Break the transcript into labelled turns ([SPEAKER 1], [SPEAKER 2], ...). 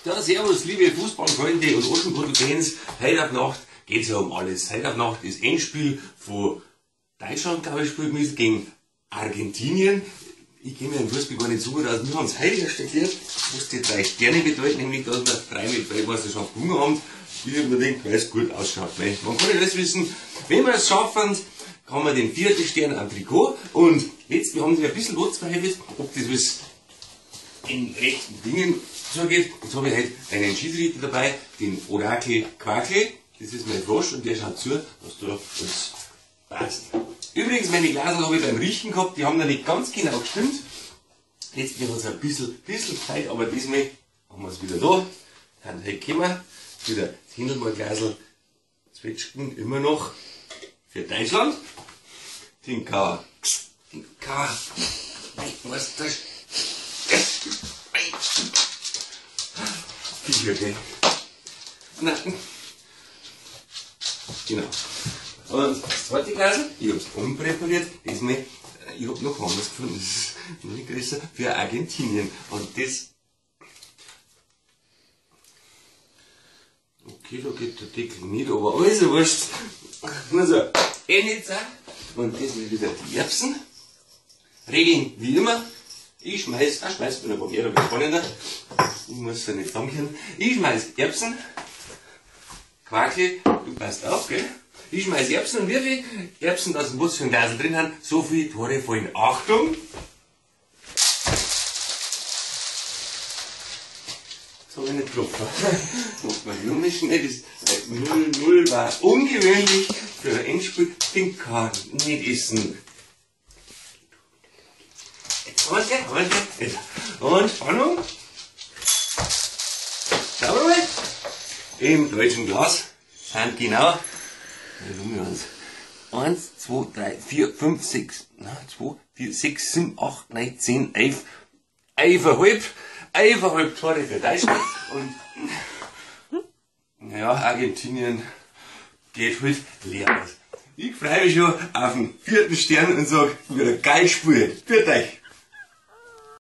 [SPEAKER 1] Ja, servus, liebe Fußballfreunde und Aschenputtel-Fans. Heute auf Nacht geht's ja um alles. Heute auf Nacht ist Endspiel von Deutschland, glaube ich, spielt mit gegen Argentinien. Ich kenne mich im Fußball gar nicht so gut aus. Wir haben es heute erst erklärt, was die 3 Sterne bedeuten, nämlich, dass wir 3 mit Weltmeisterschaft gewonnen haben. Ich hab mir gedacht, weil es gut ausschaut. Ne? Man kann nicht alles wissen. Wenn wir es schaffen, kann man den 4. Stern am Trikot. Und jetzt, wir haben sich ein bisschen losverheftet, ob das was in rechten Dingen zugeht. Jetzt habe ich heute einen Schiedsrichter dabei, den Orakel Quakel. Das ist mein Frosch und der schaut zu, dass da alles passt. Übrigens, meine Glaser habe ich beim Riechen gehabt, die haben noch nicht ganz genau gestimmt. Jetzt haben wir uns ein bisschen Zeit, aber diesmal haben wir es wieder da. Dann heute gekommen, wieder das Hindelmann-Glasl, Zwetschgen immer noch für Deutschland. Den K. Den K. Weltmeister. Okay. Nein. Genau. Und das zweite Glasl, ich hab's umpräpariert, diesmal, ich hab noch anders gefunden, das ist noch nicht größer, für Argentinien. Und das. Okay, da geht der Deckel nicht, aber alles wurscht. Nur so, eh nicht so. Und das sind wieder die Erbsen. Regeln wie immer. Ich schmeiß, schmeiß mir ein paar mehr, aber spannender. Ich muss ja nicht zusammenkehren. Ich schmeiß Erbsen. Quakel, du passt auf, gell? Ich schmeiß Erbsen und wie viel Erbsen, dass was für ein Glasl drin haben, so viele Tore fallen. Achtung! Das hab ich nicht getroffen. Macht man nur mal schnell. Das 0-0 war ungewöhnlich für ein Endspiel. Den kann nicht essen. Jetzt haben wir's gleich, Und Spannung. Schauen wir mal. Im deutschen Glas sind genau 1, 2, 3, 4, 5, 6, 2, 4, 6, 7, 8, 9, 10, 11, 11,5, 11,5 Tore für Deutschland. Und naja, Argentinien geht halt leer aus. Ich freue mich schon auf den 4. Stern und sag, wieder geil gespielt. Für euch!